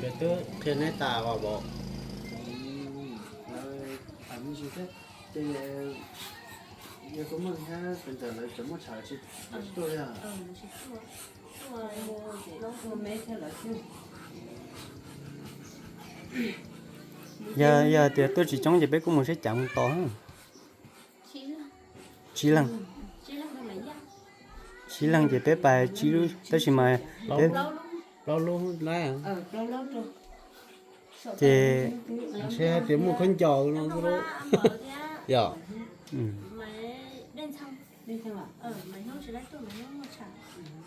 Nkawd twb qhia neb tas os. Yog, yog tias tuaj tsis coob ces peb kuj mus saib cav mus tos. Tsib leeg. Tsib leeg ces peb pais tsib lub, tab sis mas peb, plaub lub lawm. Ces ntshe hais tias muaj khaub ncaws no xwb. Yog.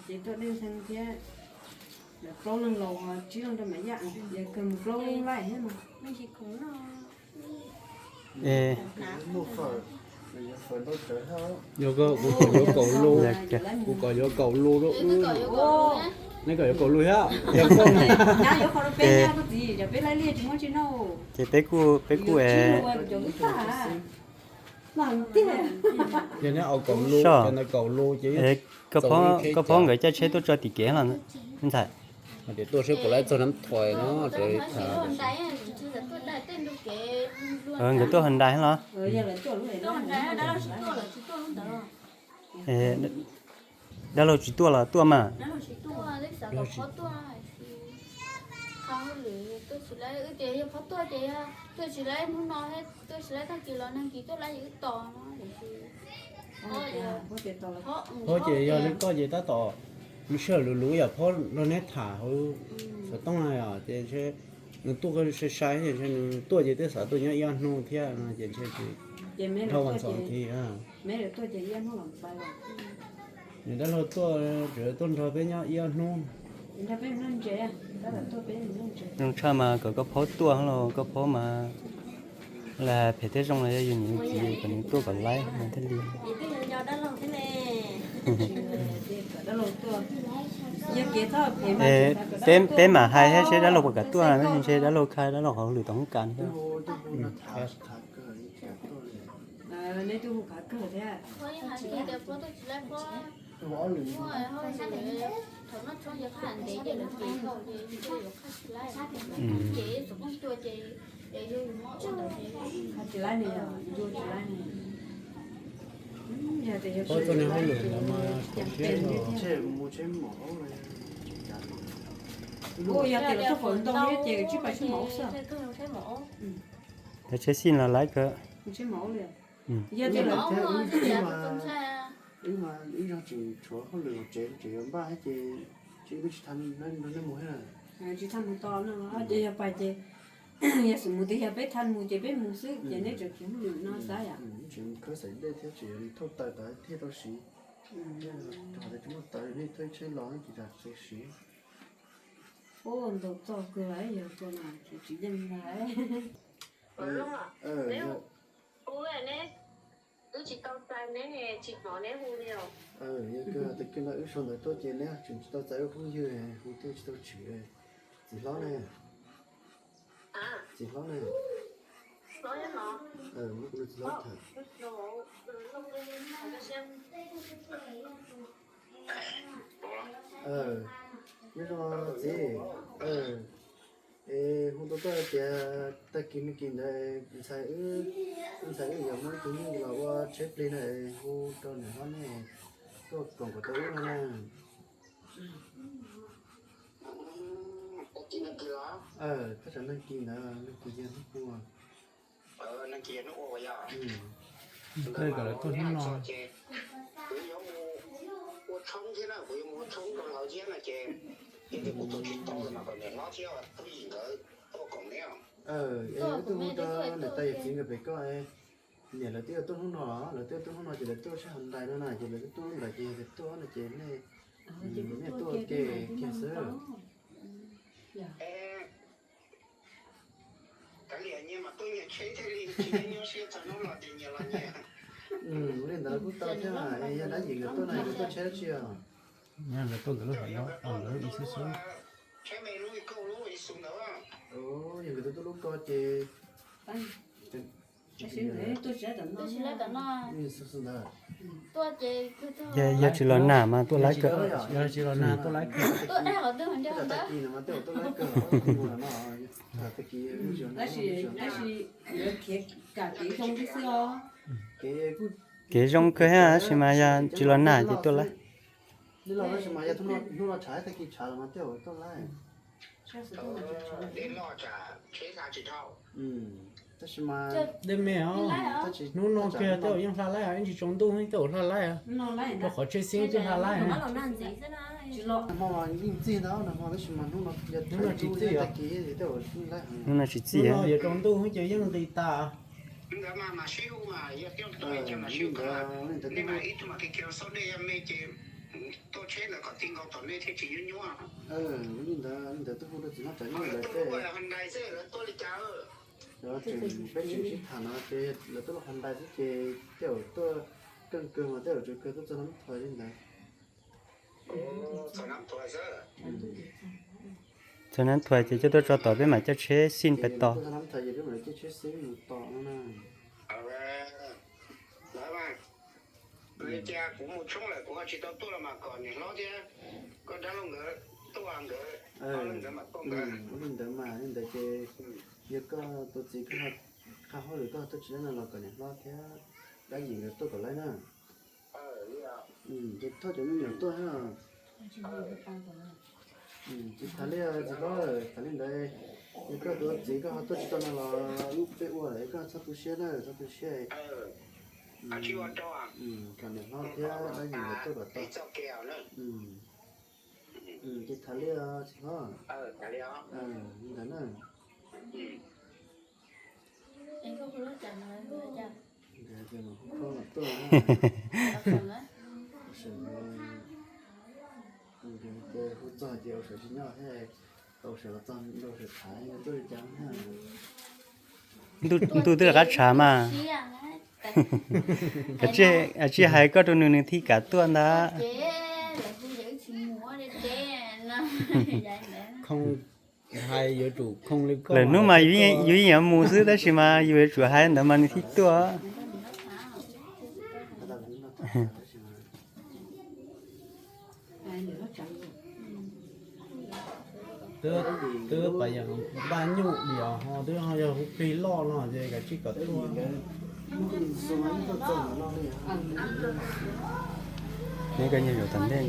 Ces tuaj Dej Ntxhee thiab, plaub leeg laus, tsib leeg rau Maiv Yaj, yog kawg mus plaub leeg laij thiab no. Kuv kom yuav kaum lu, kuv kom yuav kaum lu rau wb. Neb kom yuav kaum lu thiab. Ces peb kuj, peb kuj es Yog neb au kaum lu, soj, kaum lu ces koj phob nkawd caij tsheb tuaj tso tim kev los ntxhais. Hais tias tuaj seb puas laib txog Nab Thoj no rau tham. Nkawd tuaj Honda los? Dab laug tsis tuaj los tuaj mas. Phob ces yog li koj ces tab tom nws sij hawm luv luv yom, phob nrog neb tham hauv xov tooj na yom, ces nws tuaj sai sai, nws tuaj ces twb xav tuaj nyob ib ob hnub thiab no ces ntshe dhau vas ntxov thiab. Nws dab laug tuaj, tsuas tuaj nrog peb nyob ib ob hnub. Zoo tshaj mas kom koj phob tuaj los koj phob mas, lam phem thiab zoo los yog yus niam yus txiv kom nws tuaj kom laib mas thiaj li. Peb mam hais thiab seb dab laug puas kam tuaj, tab sis ntshe dab laug kha dab laug hauv lwm tom hoob kas thiab. Ua, yog tias lawv tuaj faus ntau thiab ces tsis pais saib mov xwb. Tsheb xij los laib kawg. Yog tias lawv, wb mas ib zaug tseem tshuav hauj lwm hauv tsev tseem yuav npaj thiab ces, ces wb tsis tham nrog nej mus thiab. Tsis tham mus tod no ces yog pais ces, yog xav mus twg yog peb tham mus ces peb mus xwb ces neb tseem khiav hauj lwm no xav yom. Tseem khawb xaim dej thiab tseem thauj taws tas thiaj tau siv. Rau qhov tias tsis muaj taws nej thauj tsheb los ces tsis tau siv. Ua, ntau txoj kawg lawm, yog kawg mas tsis yeej lawm. Yog kawg tias kawg no wb sau ntawv tuaj ces neb tseem tsis tau txais wb phooj ywg hu thiaj tsis tau tshwm. Txiv hlob ne, txiv hlob ne, muab kuv txiv hlob tham. Nyob zoo txiv, es hu tau tuaj tias tag kis me kis ntawd ntxhais wb, ntxhais wb yuav muab ib tug nyuj los ua tsheb plig na, hu rau niam hlob nej tuaj koom kom tau wb no na. Thaj tsam nag kis ntawd, nag kis yog hnub ua. Ntawd kom lawv tuaj hnub no. Kuv yuav mus ua tshoob thiab na, kuv yuav mus ua tshoob rau lawv thiab no ces, yog tias kuv tuaj tsis tau los mas kom niam hlob thiab phooj ywg nkawd tuaj koom ne. Es wb tuaj hu rau niam tais yawm txiv nkawd pem koj, niam lawv twb yuav tuaj hnub no, lawv twb yuav tuaj hnub no ces lawv tuaj sab Honda no na, ces lawv twb tuaj hnub ntawd ces yog tias tuaj no ces nej, nej tuaj ua ke kiag xwb. Kav liam nyias mam tuaj nyias tsheb thiaj li tsis nyob siab txog hnub los ces nyias los nyias. Ua li ntawd kuj tau thiab, yog dab tsi nkawd tuaj no nkawd tuaj tsheb dab tsi os? Nkawd tuaj nkawd lub hom no, nkawd lub ib xub xub. Tsheb me lub ib kauj lub ib xu ntawd. Yog nkawd tuaj tuaj lub ko ces Tuaj tsis laib tom no. Tuaj ces yog tsis los nag mas tuaj laib kawg. Yog tsis los nag tuaj laib kawg. Tuaj dab qhov twg ntawd. Tab sis yuav khiav kam kev zoo xwb os. Kev zoo kawg thiab tab sis mas yog tsis los nag ces tuaj laib. Hnub no tshav tag kis tshav los mas tej zaum tuaj laib. Tab sis mas dej me os, hnub no kiag tej zaum yeej hla laib, ib ntsis tsaus ntuj tej zaum hla laib, rau qhov tsheb xib twb hla laib. Hmo mas yeej txig ntag, tab sis mas hnub no yog tsis txig, hnub no tsis txig, hnub no yuav tsaus ntuj ces yeej nqis tas. Li ntawd, li ntawd twb hu rau txiv Noj Tsav nyob lawv tej. Peb tseem sib tham no ces lawv tuaj lub Hyundai xwb ces tej zaum tuaj keej kawg mas tej zaum tsuas kawg tuaj txog Nab Thuas li ntawd. Txog Nab Thuas ces coj tuaj tso tom peb mam coj tsheb xib pais tos. Cia kuv mus tshoob lawm kuv ho tsis tau tuaj los mas kom niam hlob thiab koj dab laug nkawd tuaj nkawd, nkawd mam tuaj nkawd. Ua li ntawd mas li ntawd ces yog koj tus txiv koj qha hauj lwm koj tuaj tsis laib no los kom niam hlob thiab dab yim nkawd tuaj kom laib na. Ces thauj cov me nyuam tuaj thiab. Tsis tas li txiv hlob, tas li ntawd yog koj tus txiv koj ho tuaj tsis tau no los peb ua lawm koj txhob tu siab na, txhob tu siab. Kom niam hlob thiab dab yim nkawd tuaj kom tau. Ces tas li txiv hlob. Li ntawd na. Nkawd tias mas hu koj los tuaj na. Hu txog ces Au Saum tsis nyob thiab, Au Saum los txog Au Saum tham tuaj li cas thiab. Ntuj twb rov qab tshav mas. Tsis hais koj rau nws, nws thiaj kam tuaj ntag. Lawv hnub mas yus yeej yuav mus xwb tab sis mas yus yuav tsum hais ntawd mas nws thiaj tuaj. Twb pas yam npaj nyuj diam ho twb ho yog hu plig loj no ces kav tsij kom tuaj. Neb koj nyob zaum tom ntej,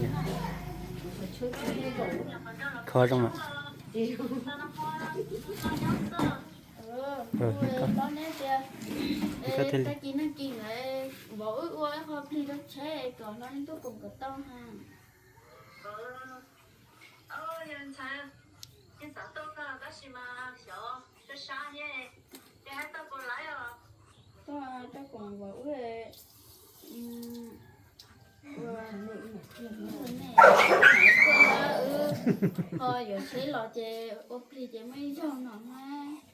kho zoo mas. Koj thiaj li vauv wb ua ib qho plig rau tsheb kom hlob neb tuaj koom kom tau ha. Xav tuaj kawg tab sis mas xyov sab sab thiab, ces hais tau puas laib os. Tuaj tuaj koom vauv wb. Ho yuav tsheb los ces ua plig ces muaj ib zaug no na,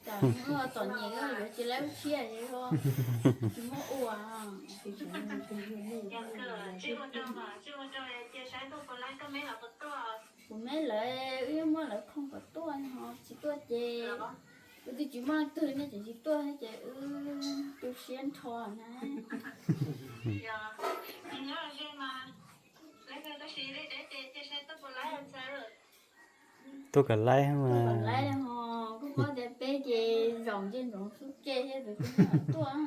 tsam muaj tom nyem yuav tsis laib ua tshiab ces ho tsis muaj ua. Kuv me lawv wb yeej muab lawv khoom kom tuaj ho tsis tuaj ces wb twb tsis muaj leej twg ne, tseem tsis tuaj ces wb tu siab nrho na. Tuaj kom laib mas. Laib ho kuj paub tias peb ces zaum ntsej ntsoov xub ke thiab tus kuj tuaj.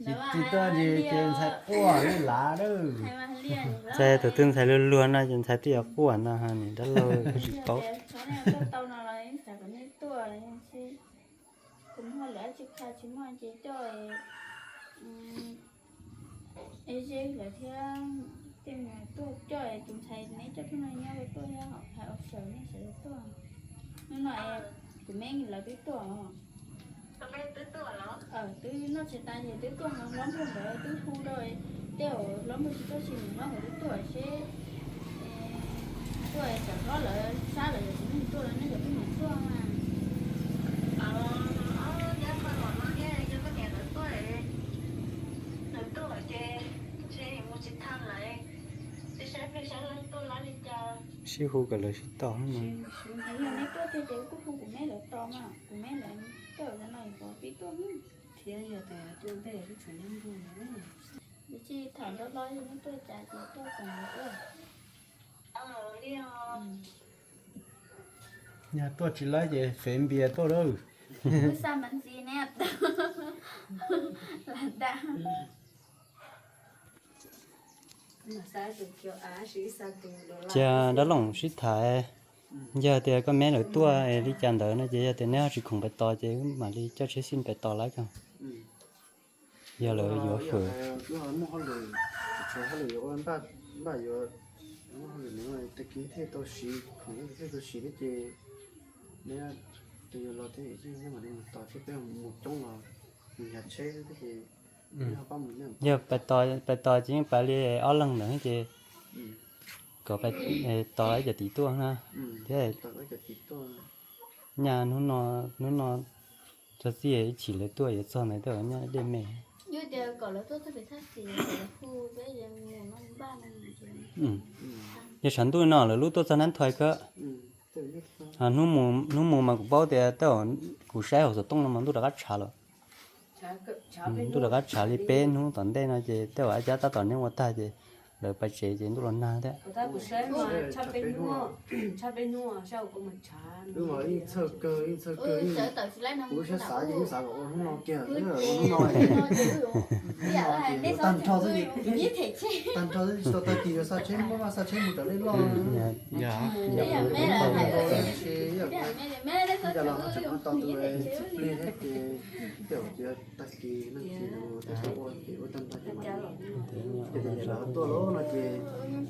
Tsis tuaj ces ntxhais quaj li lav lawm. Ntxhais tus twg ntxhais luag luag no ces ntxhais twb yuav quaj no, niam dab laug tsis paub. Kuv muaj lawm tsis qha tsis muaj ces coj es ze lawm thiab tej mus tuaj coj es tus ntxhais neb coj tuaj no nyob tuaj thiab hais Au Saum nej sawv daws tuaj. Hnub no es kuv me lawv twb tuaj os. Twb noj tshais tas ces twb tuaj, hlob npuag nkawd twb hu rau, tej zaum hlob npuag tsis tuaj ces niam hlob nkawd twb tuaj seb Tuaj tsam hlob lawv sab lawm yog tsis neeg tuaj lawv nej cov phooj ywg tuaj mas. Sib hu kom lawv sib tau no. Yog nej tuaj tiag ces kuj hu kuv meb lawv tos mas, kuv meb lawv tuaj no pib tuaj. Thiab yog tias tuaj ntej lub tsev neeg ntuj no, tsis tham nrog hlob yog nej tuaj cas ces tuaj koom lawv ua. Yog tuaj tsis laib ces fev npias tuaj lawm. Wb xa mas ntxiv ne, lam da. Cia dab looj sib tham, yog tias koj meb lawv tuaj li cas ntawd no ces yog tias neb ho tsis khoom pais tos ces wb mam li coj tsheb xij pais tos lawv ko. Yog lawv yuav hwm. Muaj hauj lwm, tsuas hauj lwm yuav ua npaj, npaj yuav, muaj hauj lwm nws tag kis thiaj tau siv, khoom tag kis thiaj tau siv thiab ces neb tus yuav los thiab yeej neb mam li mus tos thiab peb mus coob los mus nyav tsheb xwb thiab ces neb ho pab mus neb. Yog pais tos ces yeej pais li ob leeg ntawd ces kom tos ib cov tid tuaj na thiab. Nyaj hnub no, hnub no txog txiaj ib chim lawv tuaj yuav txog ntawd tej nyaj dej me. Yog tshav ntuj no lawv lub tuaj txog Nab Thoj kawg. Hnub mus mas kuv paub tias tej zaum kuv saib hauv xov tooj no mas ntuj rov qab tshav lawm. Ntuj rov qab tshav li peb hnub tom ntej no ces tej zaum ab cab tab tom neb ua tag ces lawv pais tsev ces ntuj los nag thiab. Kuv siab xav ces yeej xav kom ua hnub no kiag, ua hnub no tag nrho xwb, tag nrho xwb tsis tau tag kis yuav xa tsheb, muab xa tsheb mus tom lej loj. Yog, yog, yog los tseem tos tus txiv plig thiab ces tej zaum tag kis no ces ua tag nrho ces ces tias niam lawv tuaj lawm no ces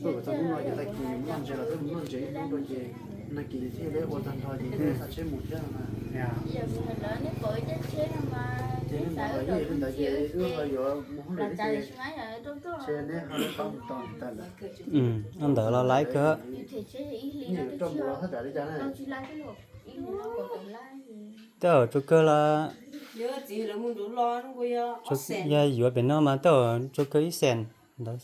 tuaj kom txog hnub no ces tag kis mus noj ntses los twb mus noj ntses ib hnub rau ces nag kis thiaj peb ua tag nrho ces peb xa tsheb mus thiab no na. Ces nej ntawd los yeej li ntawd ces wb ho yuav mus hauj lwm thiab ces ntshe neb ho pab mus tos tag lawm. Ntawd los laib kawg. Tej zaum tsaus kawg los, yog yuav pem no mas tej zaum tsaus kawg ib xees ntawd.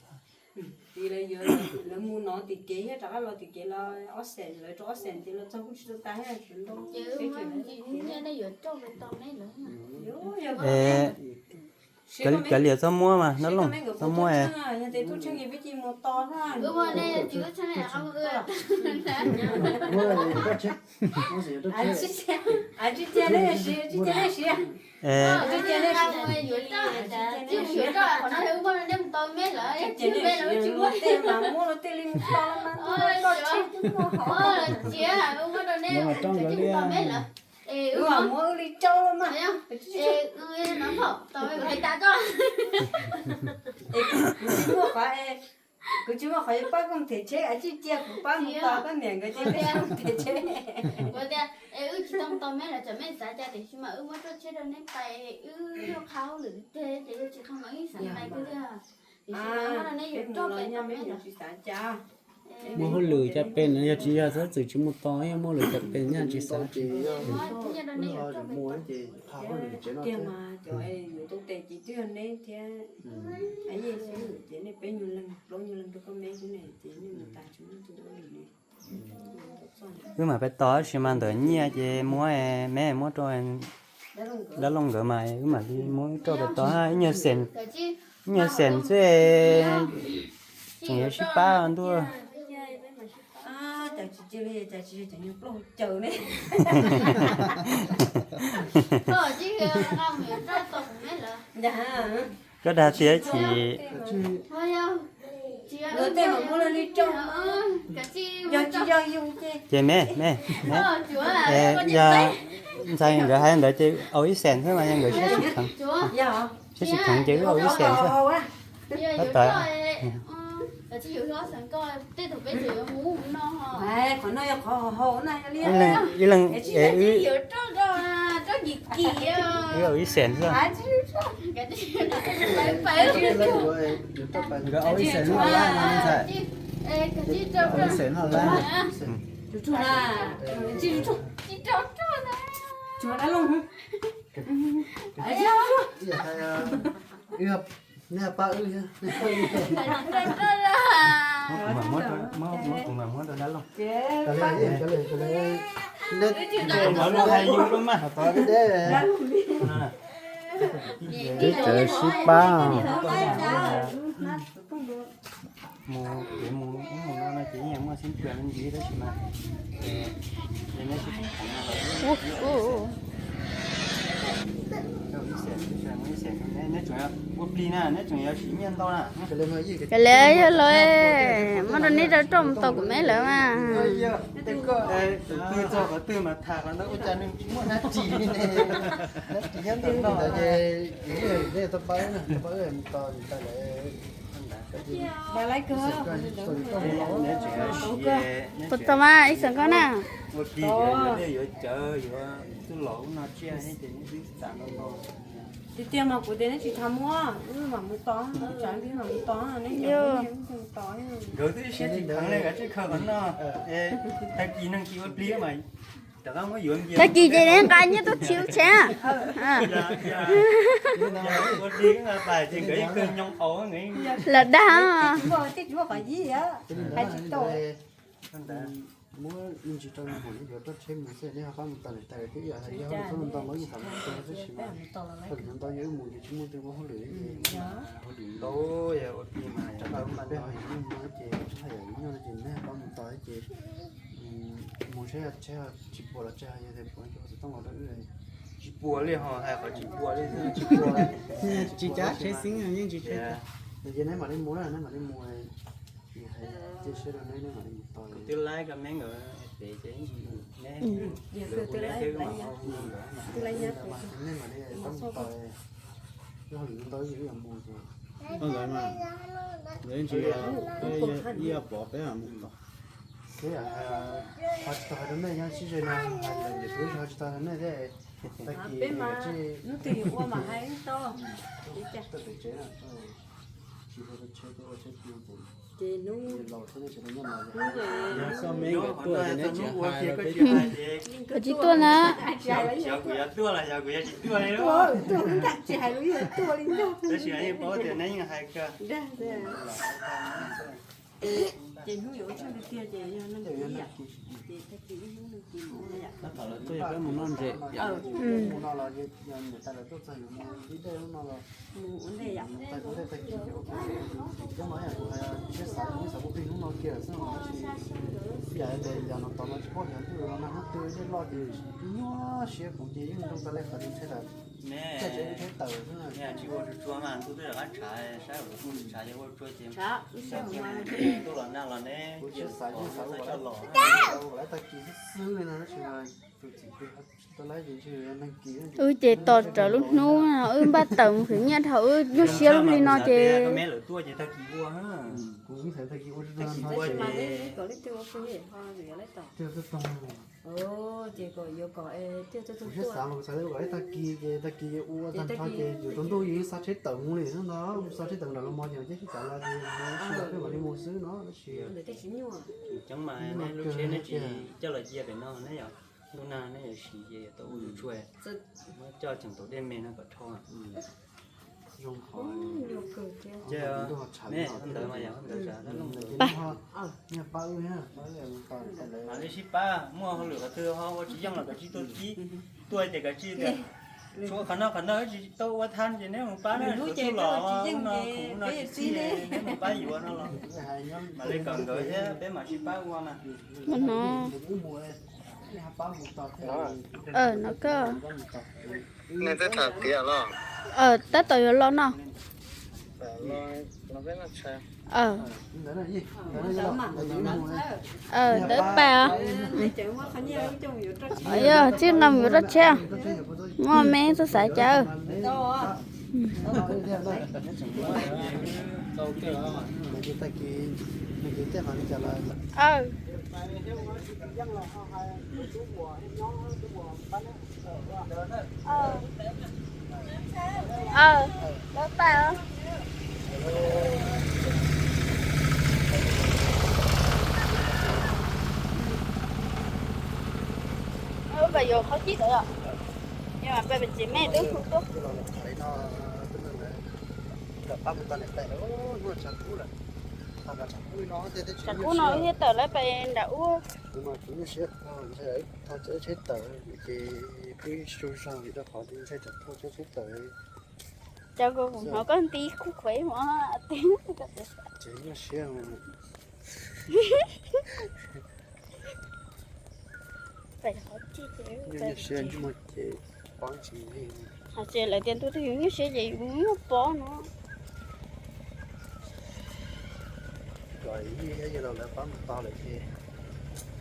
Kav liam txhob muab mas, dab looj txhob muab. Kuv tsis muaj qhov yuav pab koj them tsheb, tsis cia kuv pab mus tos koj niam nkawd ces peb them tsheb. Kuv tias, es wb tsis tau tos meb lawm, tsam mej xav cas tiam sis mas wb muab tsheb rau neb pais, wb yuav qha hauj lwm tiag ces yog tsis qha mas wb xav pais tiag. Tiam sis mas muab rau neb yuav roj pem tau meb lawm. Muaj hauj lwm cas pem no yog tsis yog txhob txwm tsis mus tos, yog muaj hauj lwm cas pem nyaj tsis xav. Tiag mas cov yuav tau tes ces twb yog neb thiab. Yeej xwb ces nej peb nyuag leeg plaub nyuag leeg rau koj meb xwb ne ces nej mus tas tsis muaj tus ua li ne. Wb mam pais tos tab sis mas ntawm nyiaj ces muab, meb muab rau dab looj nkawd mas wb mam li muab rau pais tos ib nyuag xees, ib nyuag xees xwb tseem yuav sib pab ntuj. Koj dag tiag chim. Ces me, me, yog ntxhais nkawd hais ntawd ces au ib xees xwb mas yog nkawd siab tsis kheev, siab tsis kheev ces wb au ib xees xwb. Tab tom ib leeg es wb, wb au ib xees xwb. Nkawd au ib xees xwb, ntxhais. Neb pab wb thiab. Kuv mam muab rau dab laug. Twb txawv sib pab. Mus kev mus ub mus no no ces yeej muaj xeeb txwm me ntsis tab sis mas neb tseem ua plig na, neb tseem yuav siv nyiaj ntau na. Yog lawm, muab rau neb rau roj mus tos kuv me lawm mas. Tus twg txog qhov twg mas tham qhov ntawd ua cas nws tsis muaj dab tsi li ne. Dab tsi nyob ntawm no ces nej tau pab, tau pab mus tos tas lawm. Puas tau mas ib xeem koj na? Tiag tiag mas kuv tias nej tsis tham muab, wb mam mus tos, tsam wb mam mus tos, nej cov mus tos. Nkawd twb siab tsis kheev li, nkawd tsis khaws qhov no. Tag kis neeg tsis ua plig mas tag kis ces nqa nyiaj tuaj tshwv tsev. Ua plig pais ces nkawd yeej kawg nyob hauv. Lawm dag. Muab me ntsis rau nws yuav roj tsheb mus xwb, neb ho pab mus tos niam tais thiab, yog hauj lwm txhob ntau ntau mas wb yeej tham mus tos tab sis mas hauj lwm ntau ntau yog wb mus ces tsis muaj twg ua hauj lwm li. Hauj lwm ntau, yog ua plig mas tsam ntau peb ho yog mus no ces tsis haj yam nyob no ces neb ho pab mus tos ces mus saib tsheb tsis puas los tsis yog tias puas ces tsis tau los rau wb. Tsis puas li ho hais qhov tsis puas li xwb, tsis puas. Tsis cab tsheb xeeb yeej tsis cab. Ces neb mam li mus na, neb mam li mus. Kuv twb laib koj me nkawd pem ces neb, lwm hu neb thiab wb mam hu nkawd mas. Neb mam li pab mus tos, yog hauj lwm ntau ces wb yuav mus ces. Nkawd mas, nkawd yeej tsis, ib yam pov peb mam mus tos. Qhov tsis tau hais rau nej nyob sib ze no, hais tias kuv tsis tau hais rau nej thiab. Tag kis hnub twg yuav ua mas hais tau. Tsis ua tsheb, tsheb plig ces laus thiab nej sawv daws nyob no. Yog xoj me nkawd tuaj ces neb tsis hais los peb tsis hais. Kuv tsis tuaj na. Xyov kuv yuav tuaj los xyov kuv yuav tsis tuaj li. Tab sis yeej paub tias neb yeej hais kawg. Ces hnub yuav ua tshaj tiag tiag ces yog neeg kis, ces tag kis ib hnub neeg kis mus yam. Tab tom lawv tuaj yog peb mus noj ntses yom. Mus no los niam tais lawv tuaj txog yuav mus ib dej hnub no los mus ua ntej yam. Mus tais ua ntej tag kis ces ua plig. Coob no yam kuv hais siab xav, kuv xav ua plig hnub no kiag lawm xwb no tab sis ib yam tias yam no tod no tsis paub xyov ntuj los nag hnub twg dej loj ces nyuaj siab kuv ces yeej zoo tas li qhov tseem tsheb tawm. Caij tsev tsheb tawm xwb. Tsis ua tsuag tsuag mas ntuj twb rov qab tshav, saib kuv kuj tshav ces ua tsuag ces ntuj los nag los neb kuv tsis xav, kuv xav ua kom lawv tag kis xwb xwb li no tab sis mas tus txiv plig tsis tau laib ces ntshe yog neeg kis. Wb ces tos raws lub hnub no wb npaj tawm mus khwv nyiaj dhau wb nyuaj siab lub hli no ces. Koj me lawv tuaj ces tag kis ua. Kuv xav tag kis ua tsuag tsuag no ces. Tiag tag kis ces yuav rau ntuj yeej xa tsheb tawm mus li xwb no, xa tsheb tawm nram los mos ces nws caij tsheb tawm los ces mus ua si los peb mam li mus xwb no tab sis. Coob mas neb lub tsheb neb tsis coj los cia pem no neb yog, ntuj nag neb yuav siv ces yuav tau ua tsuag tsuag, muab coj tseem tau dej me no kom rho. Zoo qhov ntawd mas yog ntawd. Mam li sib pab, muaj hauj lwm qhov twg ho ua tsis yeej los kav tsij tuaj kib, tuaj ces kav tsij tias tshuav qhov no qhov no tsis tau ua thaj ces neb mus pab na, tshuav tuaj los no khoom no tsis txhij neb mus pab yuav no los mam li kom nkawd thiab peb mam sib pab ua mas. Nej twb tham tiav los? Tab tom yuav los no. Ntawd pais os. Yog txij nqa mus yuav roj tsheb, muaj me txoj xav cas. Yog qhov cib tawm os. Yog mas peb tsev me twb hu tuaj. Tshav kub no thiab tawm lawm pem nram ub. Cov ko hnov koj nti kub khuav mos. Hais tias lawv tias ntuj twg yus nyuaj siab ces yus muaj pob no.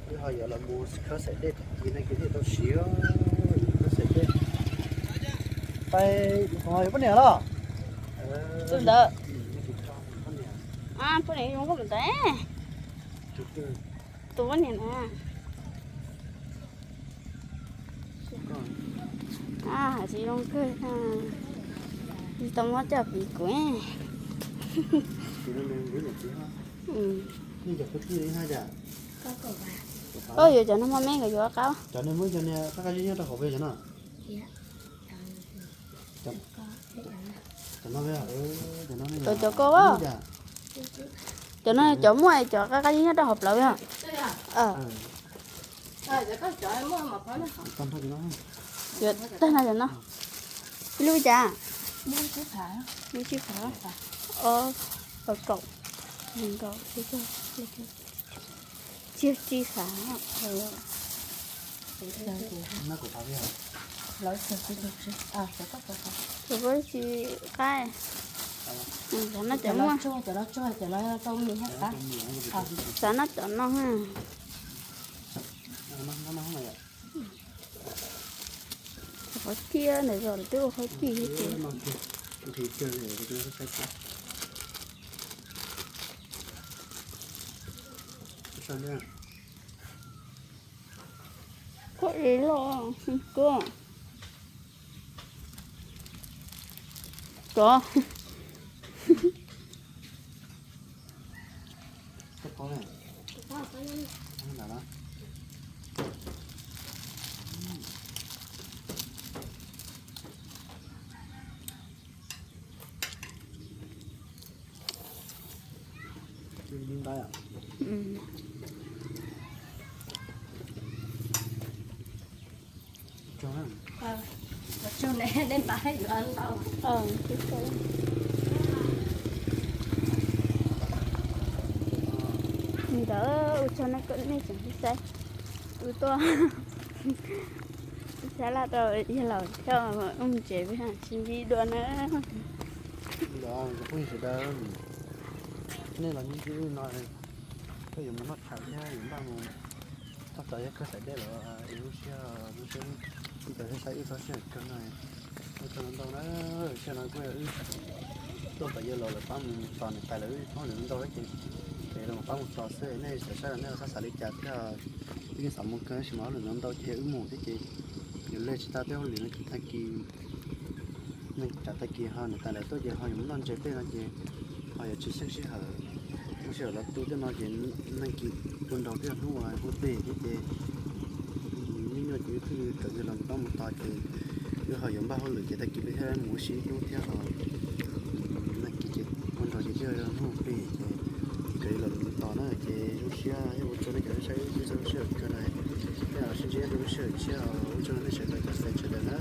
Wb ho yuav los mus khawb xaim dej tag kis no ces thiaj tau siv khawb xaim dej. Pais, yuav poj niam los? Tus ntawd. Poj niam zoo nkauj ntawd. Tus poj niam na. Tsis zoo kawg, tsis tau muab coj piv kuv. Koj yuav cov no muaj me nkawd yuav qab. Cov no muab cov niag qab qab zib nyob rau hauv peb cov no. Cov no, cov no, cov koj, cov no cov muaj cov qab qab zib nyob rau hauv plawv os. Yuav tag no cov no. Ib lub cas? Ib lub tsib phav, ob, kaum, kaum, tsib phav. Tus ko tsis qab. Xav noj cov muaj, xav noj cov no. Qhov tiaj ntawd zos twb ua qhov cib thiab tiag. Koj ev los koj. Cov. Ntawd ua tsaug nej tseem saib, ua tuaj saib laj rau yawg laus thiab mus tsev peb sib ntsib dua na. Phooj ywg sawv daws, nej los nyob ntawm no, koj yuav mus noj tshais thiab yuav npaj mus txog tod yog koj xav dej los lub siab, lub siab, txaus saib wb txog siab kawg no. Ua tsaug ntau na, siab no kuj yog wb tuaj pab yawg laus lawv pab mus tos niam tais lawv hauj lwm ntau ces peb los pab mus tos xwb. Nej xav saib los nej xav xav li cas thiab, wb yeej xav mus kawg tab sis mas hauj lwm ntau ces wb mus thiab ces yuav lig tsis tau tej hauj lwm no ces tag kis, tsav tag kis ho niam tais lawv tuaj ces ho yuav mus noj ntses tej no ces ho yuav tsis xyeej sij hawm, muaj sij hawm los tu tej no ces tag kis ua nraug tej hnub ua hu plig thiab ces me nyuam ces wb thiaj li kom yawg laus pab mus tos ces wb ho yuav npaj hauj lwm ces tag kis peb thiaj mus ua si ib hnub thiab ho tag kis ces ua nraug ces thiaj hnub hu plig ces kom yawg laus mus tos na ces zoo siab thiab ua tsaug nej cov saib wb txog lub sij hawm kawg no. Peb sib ntsib rau lub sij hawm tshiab, ua tsaug nej sawv daws cov fans sawv daws na.